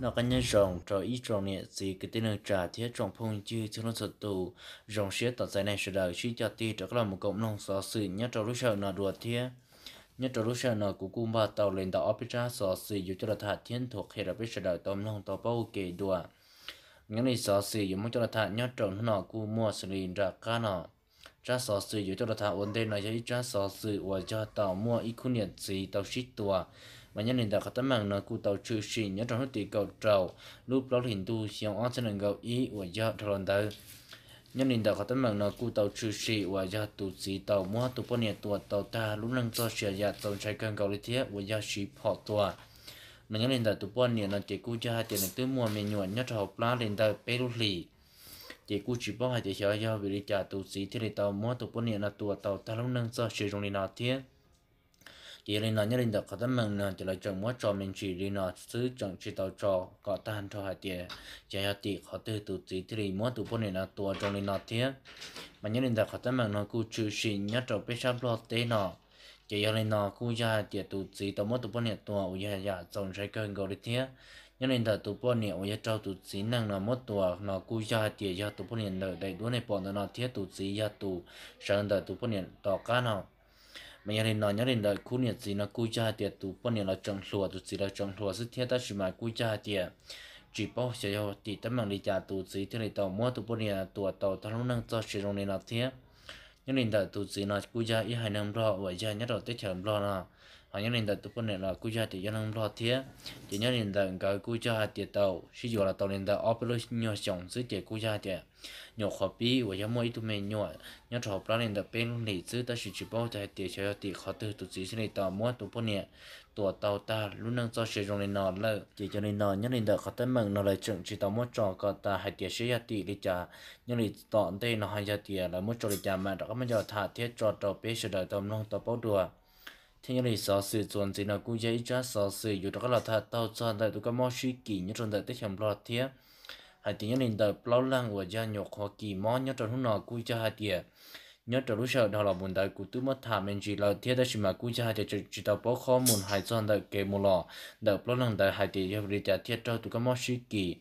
Noj qab nyob zoo rau ib tsoom niam txiv kwv tij neej tsa thiab tsoom phooj ywg txhua leej txhua tus. Zoo siab tos txais nej sawv daws sib coj tig rov qab los mus koom mloog xov xwm nyob rau lub sij hawm no dua thiab. Nyob rau lub sij hawm no kuv kuj npaj tau li ntawm ob peb tsab xov xwm yuav coj los tham thiab nthuav qhia rau peb sawv daws tau mloog tau paub ua ke dua. Nyob li xov xwm yuav muab coj los tham nyob rau hnub no kuj muaj xws li nram qab no. Tsab xov xwm yuav coj los tham ua ntej no yog ib tsab xov xwm uas yog tau muaj ib khub niam txiv tau sib tua, mas nyob li ntawm qhov teeb meem no kuj tau tshwm sim nyob rau hnub tim kaum rau lub plaub hlis ntuj xyoo ob txhiab nees nkaum ib uas yog dhau los ntawd. Nyob li ntawm qhov teeb meem no kuj tau tshwm sim uas yog tus txiv tau muab tus poj niam tua tau tag lub neej txoj sia yam txaus ntshai kawg nkaus li thiab uas yog siv phom tua. Mas nyob li ntawm tus poj niam no ces kuj yog hais tias nws twb muaj me nyuam nyob rau hauv plab li ntawm peb lub hlis, ces kuj tsis paub hais tias xyov yog vim li cas tus txiv thiaj li tau muab tus poj niam no tua tau tag lub neej txoj sia zoo li no thiab. Ces yog li no nyob li ntawm qhov teeb meem no ces lawv tseem muab tso me ntsis li no xwb, tseem tsis tau tso kom tag nrho hais tias xyov yog tim qhov twg tus txiv thiaj li muab tus poj niam no tua zoo li no thiab. Mas nyob li ntawm qhov teeb meem no kuj tshwm sim nyob rau peb sab Nplog teb no. Ces yog li no kuj yog hais tias tus txiv tau muab tus poj niam tua uas yog yam txaus ntshai kawg nkaus li thiab. Nyob li ntawm tus poj niam uas yog raug tus txiv neej no muab tua no kuj yog hais tias yog tus poj niam ntawm daim duab nej pom ntawm no thiab tus txiv yog tus sawv ntawm tus poj niam tom qab no. Mas yog li no nyob li ntawm khub niam txiv no kuj yog hais tias tus poj niam los tseem hluas, tus txiv los tseem hluas xwb thiab, tab sis mas kuj yog hais tias tsis paub xyov yog tim teeb meem li cas tus txiv thiaj li tau muab tus poj niam tua tau tag lub neej txoj sia zoo li no thiab. Nyob li ntawm tus txiv no kuj yog ib haiv neeg Nplog uas yog nyob rau teb chaws Nplog no, ho nyob li ntawm tus poj niam los kuj yog hais tias yog neeg Nplog thiab. Ces nyob li ntawm nkawd kuj yog hais tias tau sib yuav los tau li ntawm ob peb lub nyuag xyoos xwb ces kuj yog hais tias nyuam qhuav pib uas yog muaj ib tug me nyuam nyob rau hauv plab li ntawm peb lub hlis xwb, tab sis tsis paub hais tias xyov yog tim qhov twg tus txiv thiaj li tau muab tus poj niam tua tau tag lub neej txoj sia zoo li no lawm. Ces yog li no nyob li ntawm qhov teeb meem no lawv tseem tsis tau muab tso kom tas hais tias saib yog tim li cas. Nyob li tom ntej no ho yog tias lawv muab tso li cas mam rov qab muab coj tham thiab tso rau peb sawv daws tau mloog tau paub dua. Thiab nyob li xov xwm txuas ntxiv no kuj yog ib tsab xov xwm yuav rov qab los tham taug txog ntawm tus kab mob sib kis nyob rau ntawm teb chaws Nplog thiab, hais tias nyob li ntawm plaub leeg uas yog nyuam qhuav kis mob nyob rau hnub no kuj yog hais tias nyob rau lub sij hawm dhau los mus ntawd kuv twb muab tham me ntsis lawm thiab, tab sis mas kuj yog hais tias tseem tsis tau paub qhov mus hais txog ntawm kev mus los ntawm plaub leeg ntawd hais tias yog vim li cas thiaj raug tus kab mob sib kis.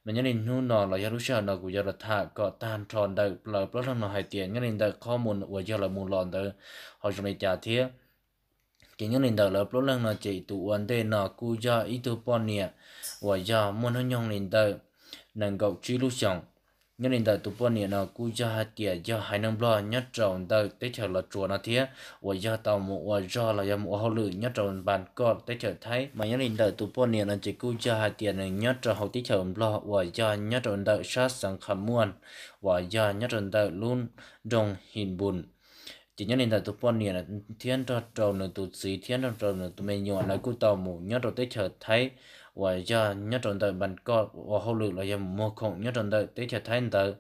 Mas nyob li hnub no los yog lub sij hawm no kuv yuav los tham kom tag nrho ntawm lawv plaub leeg no hais tias nyob li ntawm qhov mus uas yog lawv mus los ntawd ho zoo li cas thiab. Ces nyob li ntawm lawv plaub leeg no ces tus ua ntej no kuj yog ib tug poj niam uas yog muaj hnub nyoog li ntawm nees nkaum tsib lub xyoos. Nyob li ntawm tus poj niam no kuj yog hais tias yog haiv neeg Nplog nyob rau ntawm teb chaws Los Tsuas no thiab, uas yog tau mus ua zog los yog mus ua hauj lwm nyob rau Npas Koj teb chaws Thaib. Mas nyob li ntawm tus poj niam no ces kuj yog hais tias nws nyob rau hauv teb chaws Nplog uas yog nyob rau ntawm sab xeev Kham Muaj, uas yog nyob rau ntawm lub nroog Him Npun. Ces nyob li ntawm tus poj niam thiab nrog rau nws tus txiv thiab nrog rau nws tus me nyuam lawv kuj tau mus nyob rau teb chaws Thaib, uas yog nyob rau ntawm Npas Koj ua hauj lwm los yog mus muag khoom nyob rau ntawm teb chaws Thaib ntawd.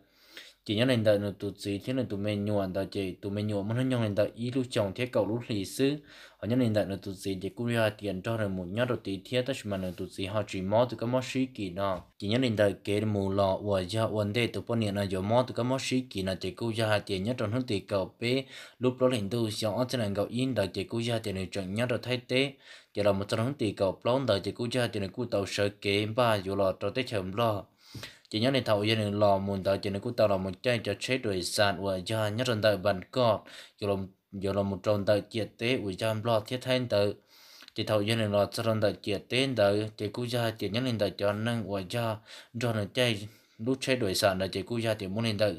Ces nyob li ntawm nws tus txiv thiab nws tus me nyuam ntawd ces tus me nyuam muaj hnub nyoog li ntawm ib lub xyoos thiab kaum lub hlis xwb. Ho nyob li ntawm nws tus txiv ces kuj yog hais tias nrog nws mus nyob rau tid thiab, tab sis mas nws tus txiv ho tsis mob tus kab mob sib kis no. Ces nyob li ntawm kev mus los uas yog ua ntej tus poj niam no yuav mob tus kab mob sib kis no ces kuj yog hais tias nyob rau hnub tim kaum peb lub plaub hlis ntuj xyoo ob txhiab nees nkaum ib ntawd ces kuj yog hais tias nws tseem nyob rau Thaib teb. Ces los mus txog rau hnub tim kaum plaub ntawd ces kuj yog hais tias nws kuj tau sawv kev npaj yuav los rau teb chaws Nplog. Ces nyob li thaum uas yog nws los mus ntawd ces nws kuj tau los mus caij cov tsheb dua xas uas yog nyob rau ntawm Npas Koj yuav los mus rau ntawm ciam teb uas yog Nplog thiab Thaib ntawd. Ces thaum yog nws los txog rau ntawm ciam teb ntawd ces kuj yog hais tias nyob li ntawm cov neeg uas yog nrog nws caij lub tsheb dua xas ntawd ces kuj yog hais tias muaj li ntawm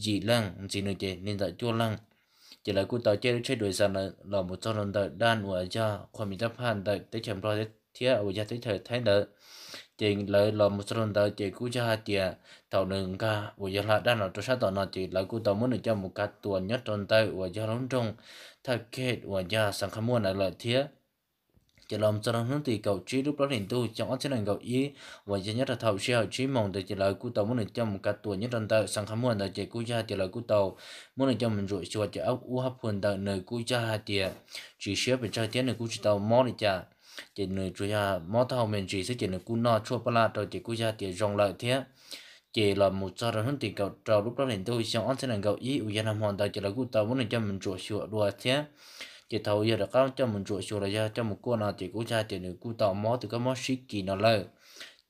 yim leej, ntxiv nws ces li ntawm cuaj leej. Ces lawv kuj tau caij lub tsheb dua xas los mus txog rau ntawm daj uas yog qhua mi tab phaj ntawm teb chaws Nplog thiab uas yog teb chaws Thaib ntawd. Ces lawv los mus txog rau ntawd ces kuj yog hais tias thaum nws nkag uas yog hla daj los rau sab tom no ces lawv kuj tau muab nws coj mus kav tua nyob rau ntawm uas yog lub nroog Thaj Khej uas yog xeev Kham Muaj ntawd lawm thiab. Ces los mus txog rau hnub tim kaum tsib lub plaub hlis ntuj xyoo ob txhiab nees nkaum ib uas yog nyob rau thaum sij hawm tsib moos ntawd ces lawv kuj tau muab nws coj mus kav tua nyob rau ntawm xeev Kham Muaj ntawd ces kuj yog hais tias lawv kuj tau muab nws coj mus ntsuam xyuas ces ob ua hauv phua ntawm nws kuj yog hais tias tsis siab pes tsawg thiab nws kuj tsis tau mob li cas. Ces nws tsuas yog mob taub hau me ntsis xwb ces nws kuj noj tshuaj paj laj rau ces kuj yog hais tias zoo lawm thiab. Ces los mus txog rau hnub tim kaum rau lub plaub hlis ntuj xyoo ob txhiab nees nkaum ib uas yog nag hmo ntawd ces lawv kuj tau muab nws coj mus ntsuam xyuas dua thiab. Ces thaum uas yog rov qab coj mus ntsuam xyuas los yog coj mus kuaj no ces kuj yog hais tias nws kuj tau mob tus kab mob sib kis no lawm.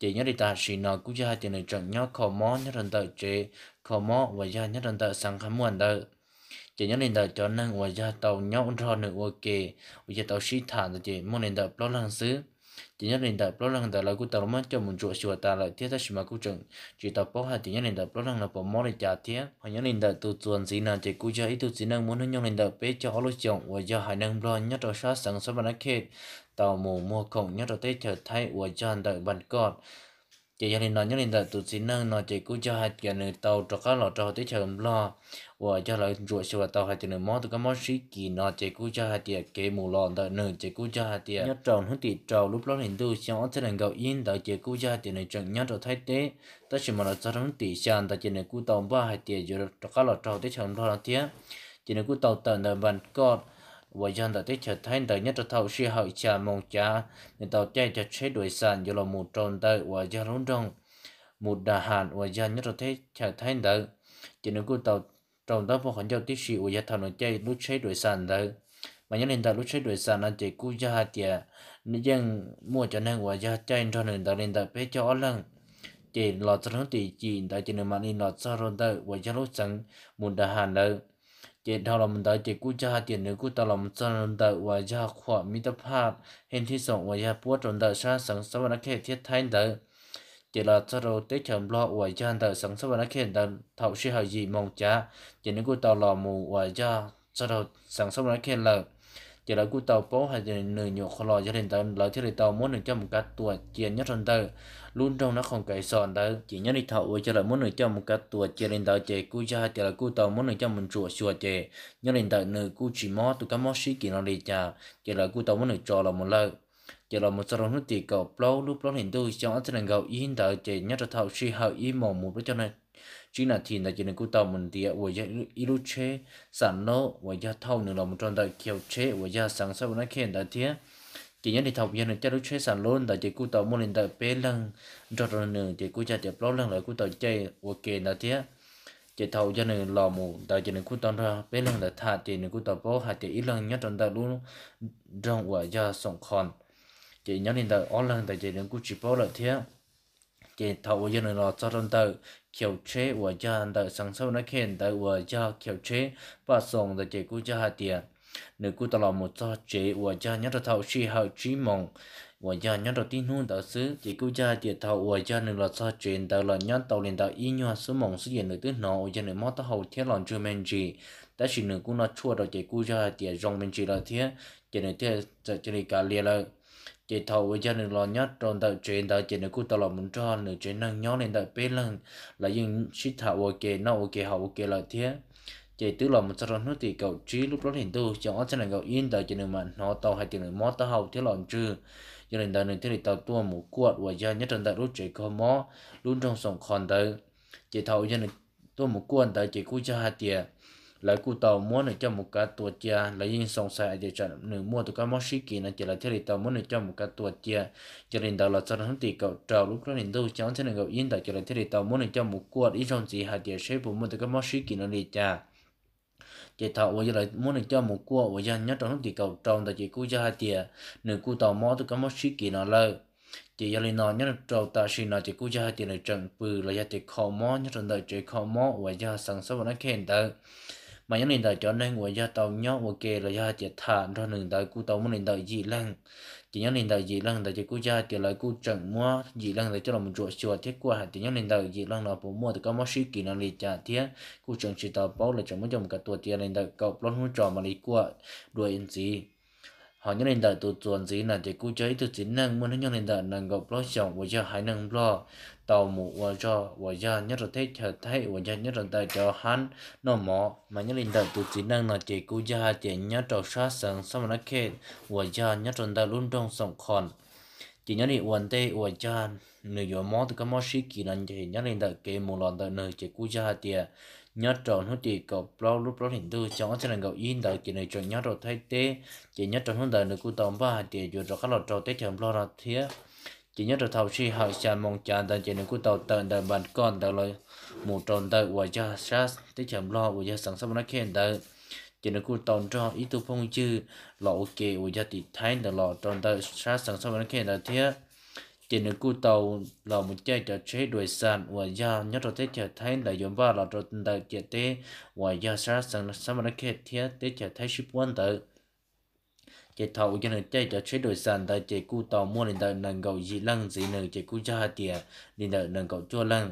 Ces nyob li tam sim no kuj yog hais tias nws tseem nyob kho mob nyob rau ntawm tsev kho mob uas yog nyob rau ntawm xeev Qhas Muaj ntawd. Ces nyob li ntawm cov neeg uas yog tau nyob ua nrog nws ua ke uas yog tau sib tham ntawd ces muaj li ntawm plaub leeg xwb. Ces nyob li ntawm plaub leeg ntawd lawv kuj tau muab coj mus ntsuam xyuas tas lawm thiab, tab sis mas kuj tseem tsis tau paub hais tias nyob li ntawm plaub leeg no puas mob li cas thiab. Ho nyob li ntawm tus txuas ntxiv no ces kuj yog ib tug txiv neej muaj hnub nyoog li ntawm peb caug ob lub xyoos uas yog haiv neeg Nplog nyob rau sab xeev Xab Vas Nab Khej tau mus muag khoom nyob rau teb chaws Thaib uas yog ntawm Npas Koj. Ces yog li no nyob li ntawm tus txiv neej no ces kuj yog hais tias nws tau rov qab los rau teb chaws Nplog uas yog lawv ntsuam xyuas tau hais tias nws mob tus kab mob sib kis no ces kuj yog hais tias kev mus los ntawm nws ces kuj yog hais tias nyob rau hnub tim rau lub plaub hlis ntuj xyoo ob txhiab nees nkaum ib ntawd ces kuj yog hais tias nws tseem nyob rau Thaib teb, tab sis mas los txog rau hnub tim xya ntawd ces nws kuj tau npaj hais tias yuav rov qab los rau teb chaws Nplog no thiab. Ces nws kuj tau tawm ntawm Npas Koj uas yog ntawm teb chaws Thaib ntawd nyob rau thaum sij hawm xya moos cav, nws tau caij cov tsheb dua xam yuav los mus rau ntawm uas yog lub nroog Mus Das Has uas yog nyob rau teb chaws Thaib ntawd. Ces nws kuj tau rau ntaub poj qhov ncauj tib si uas yog thaum nws caij lub tsheb dua xam ntawd. Mas nyob li ntawm lub tsheb dua xam no ces kuj yog hais tias yeej muaj cov neeg uas yog caij nrog nws ntawd li ntawm peb caug ob leeg. Ces los txog hnub tim yim ntawd ces nws mam li los txog rau ntawm uas yog lub xeev Mus Das Has ntawd. Ces dhau los mus ntawd ces kuj yog hais tias nws kuj tau los mus txog rau ntawm uas yog khuam mib tab phaj hej thib xoom uas yog puab rau ntawm sab xeev Xab Vas Nab Khej thiab Thaib ntawd. Ces los txog rau teb chaws Nplog uas yog ntawm xeev Xab Vas Nab Khej ntawd thaum sij hawm yim moos cav, ces nws kuj tau los mus uas yog txog rau xeev Xab Vas Nab Khej lawm. Ces lawv kuj tau paub hais tias nws nyuam qhuav los, yog li ntawd lawv thiaj li tau muab nws coj mus kav tuam cia nyob rau ntawm lub nroog Nab Khoos Kais Xos ntawd. Ces nyob li thaum uas yog lawv muab nws coj mus kav tuam cia li ntawd ces kuj yog hais tias lawv kuj tau muab nws coj mus ntsuam xyuas ces nyob li ntawm nws kuj tsis mob tus kab mob sib kis no li cas, ces lawv kuj tau muab nws tso los mus lawm. Ces los mus txog rau hnub tim kaum plaub lub plaub hlis ntuj xyoo ob txhiab nees nkaum ib ntawd ces nyob rau thaum sij hawm ib moos mus plaub caug tsib nas this ntawd ces nws kuj tau mus ntiav uas yog ib lub tsheb xam lub uas yog thauj nws los mus rau ntawm khiv tsheb uas yog xeev Xab Vas Nab Khej ntawd thiab. Ces nyob li thaum yog nws caij lub tsheb xam lub ntawd ces kuj tau muaj li ntawm peb leeg nrog rau nws ces kuj yog tias plaub leeg lawv kuj tau caij ua ke ntawd thiab. Ces thaum yog nws los mus ntawd ces nws kuj tau nrog peb leeg ntawd tham ces nws kuj tau paub hais tias ib leeg nyob rau ntawm lub nroog uas yog Xoom Khos, ces nyob li ntawm ob leeg ntawd ces nws kuj tsis paub lawm thiab. Ces thaum uas yog nws los txog rau ntawm khiv tsheb uas yog ntawm xeev Xab Vas Nab Khej ntawd uas yog khiv tsheb Paj Xoos ntawd ces kuj yog hais tias nws kuj tau los mus txog tsev uas yog nyob rau thaum sij hawm tsib moos uas yog nyob rau tib hnub ntawd xwb. Ces kuj yog hais tias thaum uas yog nws los txog tsev ntawd los nyob tau li ntawm ib nyuag xuab moos xwb ces nws twb hnov uas yog nws mob taub hau thiab los ntswg me ntsis, tab sis nws kuj noj tshuaj rau ces kuj yog hais tias zoo me ntsis lawm thiab, ces nws thiaj txawm cia li kav liam lawm. Ces thaum uas yog nws los nyob rau ntawm tsev ntawd ces nws kuj tau los mus nrog nws tsev neeg nyob li ntawm peb leeg, lawv yeej sib tham ua ke noj ua ke haus ua ke lawm thiab. Ces twb los mus txog rau hnub tim kaum tsib lub plaub hlis ntuj xyoo ob txhiab nees nkaum ib ntawd ces nws mam hnov tau hais tias nws mob taub hau thiab los ntswg. Yog li ntawd nws thiaj li tau tuaj mus kuaj uas yog nyob rau ntawm lub tsev kho mob lub nroog Xoom Khos ntawd. Ces thaum uas yog nws tuaj mus kuaj ntawd ces kuj yog hais tias lawv kuj tau muab nws coj mus kav tuam cia, lawv yeej xoom xaiv hais tias tsam nws muaj tus kab mob sib kis no ces lawv thiaj li tau muab nws coj mus kav tuam cia. Yog li ntawd los txog rau hnub tim kaum rau lub plaub hlis ntuj xyoo ob txhiab nees nkaum ib ntawd ces lawv thiaj li tau muab nws coj mus kuaj ib zaug ntxiv hais tias seb puas muaj tus kab mob sib kis no li cas. Ces thaum uas yog lawv muab nws coj mus kuaj uas yog nyob rau hnub tim kaum rau ntawd ces kuj yog hais tias nws kuj tau mob tus kab mob sib kis no lawm. Ces yog li no nyob rau tam sim no ces kuj yog hais tias nws tseem pw los yog tias kho mob nyob rau ntawm tsev kho mob uas yog xeev Xab Vas Nab Khej ntawd. Mas nyob li ntawm cov neeg uas yog tau nyob ua ke los yog hais tias tham nrog nws ntawd kuj tau muaj li ntawm yim leeg. Ces nyob li ntawm yim leeg ntawd ces kuj yog hais tias lawv kuj tseem muab yim leeg ntawd coj los ntsuam xyuas thiab kuaj hais tias nyob li ntawm yim leeg no puas muaj tus kab mob sib kis no li cas thiab kuj tseem tsis tau paub, lawv tseem muab coj mus kav tuam cia li ntawm kaum plaub hnub tso mam li kuaj dua ntxiv. Ho nyob li ntawm tus txuas ntxiv no ces kuj yog ib tug txiv neej muaj hnub nyoog li ntawm nees nkaum plaub xyoos uas yog haiv neeg Nplog tau mus ua zog uas yog nyob rau teb chaws Thaib uas yog nyob rau ntawm cov hab noj mov. Mas nyob li ntawm tus txiv neej no ces kuj yog hais tias nyob rau sab xeev Xab Vas Nab Khej uas yog nyob rau ntawm lub nroog Xoom Khos. Ces nyob li ua ntej uas yog nws yuav mob tus kab mob sib kis no ces nyob li ntawm kev mus los ntawm nws ces kuj yog hais tias nyob rau hnub tim kaum plaub lub plaub hlis ntuj xyoo ob txhiab nees nkaum ib ntawd ces nws tseem nyob rau Thaib teb. Ces nyob rau hnub ntawd nws kuj tau npaj hais tias yuav rov qab los rau teb chaws Nplog no thiab. Ces nyob rau thaum sij hawm xya moos cav ntawd ces nws kuj tau tawm ntawm Npas Koj ntawd los mus rau ntawm uas yog sab teb chaws Nplog uas yog xeev Xab Vas Nab Khej ntawd. Ces nws kuj tau nrog ib tug phooj ywg los ua ke uas yog tim Thaib ntawd los rau ntawm sab xeev Xab Vas Nab Khej ntawd thiab. Ces nws kuj tau los mus caij cov tsheb dua xas uas yog nyob rau teb chaws Thaib ntawd yuav npaj los rau ntawm ciam teb uas yog sab xeev Xab Npab Nab Khej thiab teb chaws Thaib sib puab ntawd. Ces thaum uas yog nws caij cov tsheb dua xas ntawd ces kuj tau muaj li ntawm nees nkaum yim leej ntxiv nws, ces kuj yog hais tias li ntawm nees nkaum cuaj leej.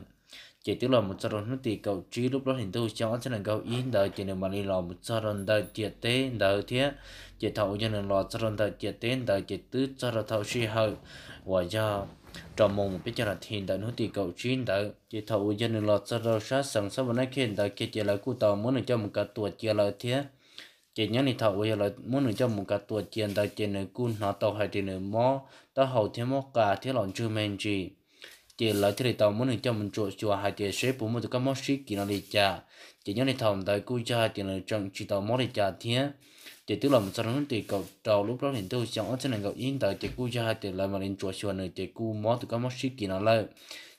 Ces twb los mus txog rau hnub tim kaum tsib lub plaub hlis ntuj xyoo ob txhiab nees nkaum ib ntawd ces nws mam li los mus txog rau ntawm ciam teb ntawd thiab. Ces thaum uas yog nws los txog rau ntawm ciam teb ntawd ces twb txog rau thaum sij hawm uas yog rau moos peb caug nas this ntawm hnub tim kaum tsib ntawd. Ces thaum uas yog nws los txog rau sab xeev Xab Npab Nab Khej ntawd kiag ces lawv kuj tau muab nws coj mus kav tuam cia lawm thiab. Ces nyob li thaum uas yog lawv muab nws coj mus kav tuam cia ntawd ces nws kuj hnov tau hais tias nws mob taub hau thiab mob qa thiab los ntswg me ntsis. Ces lawv thiaj li tau muab nws coj mus ntsuam xyuas hais tias seb puas muaj tus kab mob sib kis no li cas. Ces nyob li thaum ntawd kuj yog hais tias nws tseem tsis tau mob li cas thiab. Ces twb los mus txog rau hnub tim kaum rau lub plaub hlis ntuj xyoo ob txhiab nees nkaum ib ntawd ces kuj yog hais tias lawv mam li ntsuam xyuas nws ces kuj mob tus kab mob sib kis no lawm.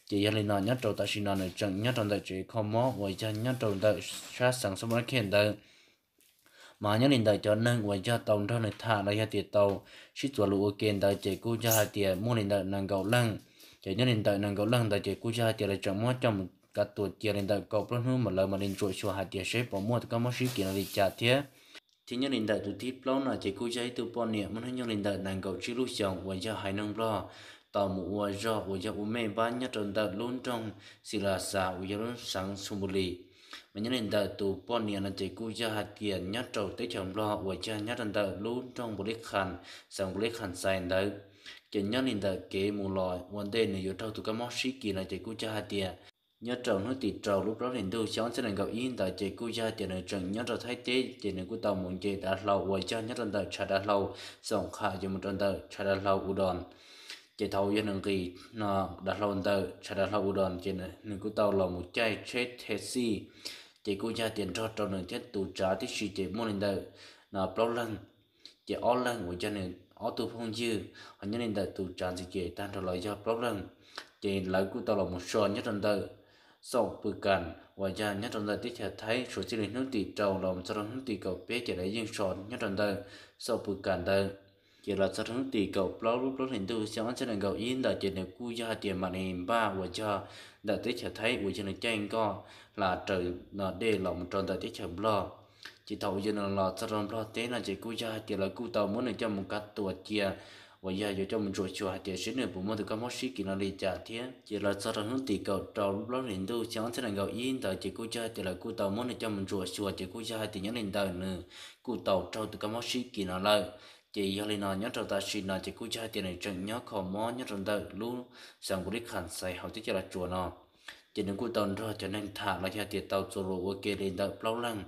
Ces yog li no nyob rau tam sim no nws tseem nyob rau ntawm tsev kho mob uas yog nyob rau ntawm sab xeev Xab Npab Nab Khej ntawd. Mas nyob li ntawm cov neeg uas yog tau nrog nws tham los yog tias tau sib txuas lus ua ke ntawd ces kuj yog hais tias muaj li ntawm nees nkaum leej. Ces nyob li ntawm nees nkaum leej ntawd ces kuj yog hais tias lawv tseem muab coj mus kav tuam cia li ntawm kaum plaub hnub mas lawv mam li ntsuam xyuas hais tias seb puas muaj tus kab mob sib kis no li cas thiab. Thiab nyob li ntawm tus thib plaub no ces kuj yog ib tug poj niam muaj hnub nyoog li ntawm nees nkaum tsib lub xyoos uas yog haiv neeg Nplog tau mus ua zog uas yog ua mej npab nyob rau ntawm lub nroog Xis Las Xas uas yog lub xeev Xus Npus Lis. Mas nyob li ntawm tus poj niam no ces kuj yog hais tias nyob rau teb chaws Nplog uas yog nyob rau ntawm lub nroog Npus Lib Khas, xeev Npus Lib Khas Xais ntawd. Ces nyob li ntawm kev mus los ua ntej nws yuav raug tus kab mob sib kis no ces kuj yog hais tias nyob rau hnub tim rau lub plaub hlis ntuj xyoo ob txhiab nees nkaum ib ntawd ces kuj yog hais tias nws tseem nyob rau Thaib teb ces nws kuj tau mus nce dav hlau uas yog nyob rau ntawm tshav dav hlau Xoom Qham yuav mus rau ntawm tshav dav hlau U Dos. Ces thaum yog nws nqis no dav hlau ntawm tshav dav hlau U Dos ces nws kuj tau los mus caij tsheb thaxi, ces kuj yog hais tias nrog rau nws thiab tus tsav tib si ces muaj li ntawm no plaub leeg. Ces ob leeg uas yog nws ob tug phooj ywg, ho nyob li ntawm tus tsav ntxiv ces tag nrho los yog plaub leeg. Ces lawv kuj tau los mus so nyob rau ntawm Xoom Pw Kas uas yog nyob rau ntawm teb chaws Thaib, suav txij li hnub tim rau los txog rau hnub tim kaum peb ces lawv yeej so nyob rau ntawm Xoom Pw Kas ntawd. Ces los txog rau hnub tim kaum plaub lub plaub hlis ntuj xyoo ob txhiab nees nkaum ib ntawd ces nws kuj yog hais tias mam li npaj uas yog ntawm teb chaws Thaib uas yog nws caij nkoj hla raws no dej los mus rau ntawm teb chaws Nplog. Ces thaum uas yog nws los txog rau Nplog teb no ces kuj yog hais tias lawv kuj tau muab nws coj mus kav tuam cia uas yog yuav coj mus ntsuam xyuas hais tias seb nws puas muaj tus kab mob sib kis no li cas thiab. Ces los txog rau hnub tim kaum rau lub plaub hlis ntuj xyoo ob txhiab nees nkaum ib ntawd ces kuj yog hais tias lawv kuj tau muab nws coj mus ntsuam xyuas ces kuj yog hais tias nyob li ntawm nws kuj tau raug tus kab mob sib kis no lawm. Ces yog li no nyob rau tam sim no ces kuj yog hais tias nws tseem nyob kho mob nyob rau ntawm lub xeev Npus Lib Khas Xais hauv teb chaws Los Tsuas no. Ces nws kuj tau nrog cov neeg tham los yog tias tau txuas lus ua ke li ntawm plaub leeg.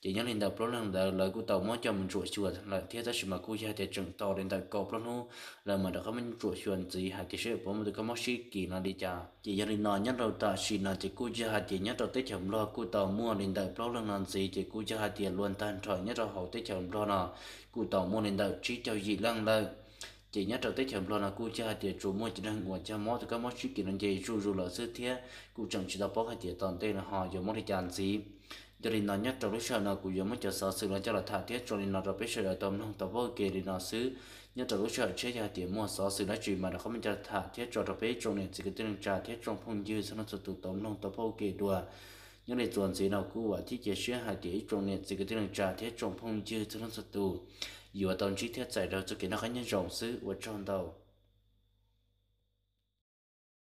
Ces nyob li ntawm plaub leeg ntawd lawv kuj tau muab coj mus ntsuam xyuas lawm thiab, tab sis mas kuj yog hais tias tseem tau li ntawm kaum plaub hnub lawv mam rov qab muab ntsuam xyuas ntxiv hais tias seb puas muaj tus kab mob sib kis no li cas. Ces yog li no nyob rau tam sim no ces kuj yog hais tias nyob rau teb chaws Nplog kuj tau muaj li ntawm plaub leeg no ntxiv, ces kuj yog hais tias luag tag nrho nyob rau hauv teb chaws Nplog no kuj tau muaj li ntawm tsib caug yim leej lawm. Ces nyob rau teb chaws Nplog no kuj yog hais tias tsuas muaj cov neeg uas yog mob tus kab mob sib kis no nce zuj zus lawm xwb thiab kuj tseem tsis tau paub hais tias tom ntej no ho yuav muaj li cas ntxiv. Yog li no nyob rau lub sij hawm no kuv yuav muab cov xov xwm no coj los tham thiab tso li no rau peb sawv daws tau mloog tau paub ua ke li no xwb. Nyob rau lub sij hawm tshiab yog hais tias muaj xov xwm dab tsi mas rov qab muab coj tham thiab tso rau peb tsoom niam txiv kwv tij neej tsa thiab tsoom phooj ywg txhua leej txhua tus tau mloog tau paub ua ke dua. Nyob li txuas ntxiv no kuj vam thiab cia siab hais tias ib tsoom niam txiv kwv tij neej tsa thiab tsoom phooj ywg txhua leej txhua tus yuav tau ntsib thiab txais rau txoj kev noj qab nyob zoo xwb, ua tsaug ntau.